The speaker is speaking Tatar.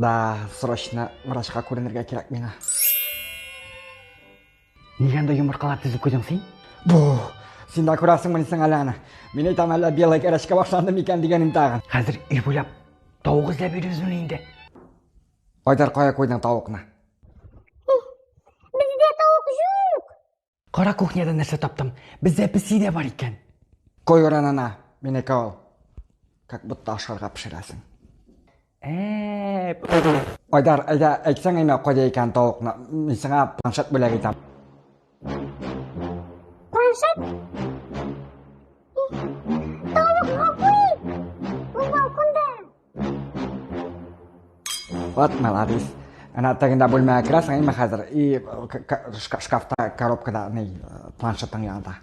Да, срочно врачка күренергә кирәк миңа. Нигә анда йомыркалар тезеп куйдың син? Бу, син дә күрәсеңмени соң әле аны? Мин әйтәм, әллә белый кәрәчкә башланды микән дигәнем тагын. Хәзер өй буйлап тавык эзләп йөрибезмени инде? Айдар, кая куйдың тавыкны? Бездә тавык юк. Кара кухняда нәрсә таптым. Бездә песи дә бар икән. Кой урынына, минеке ул. Как будто ашарга пешерәсең. Ә, Айдар, әйдә, әйтсәң әймә, кайда икән тавыкны. Мин сиңа планшет бүләк итәм. Планшет? Тавык гафу ит. Ул балконда. Вот молодец. Әнә тегендә бүлмәгә керәсең, әйме хәзер. И шкафта, коробкада, ни, планшетың янында.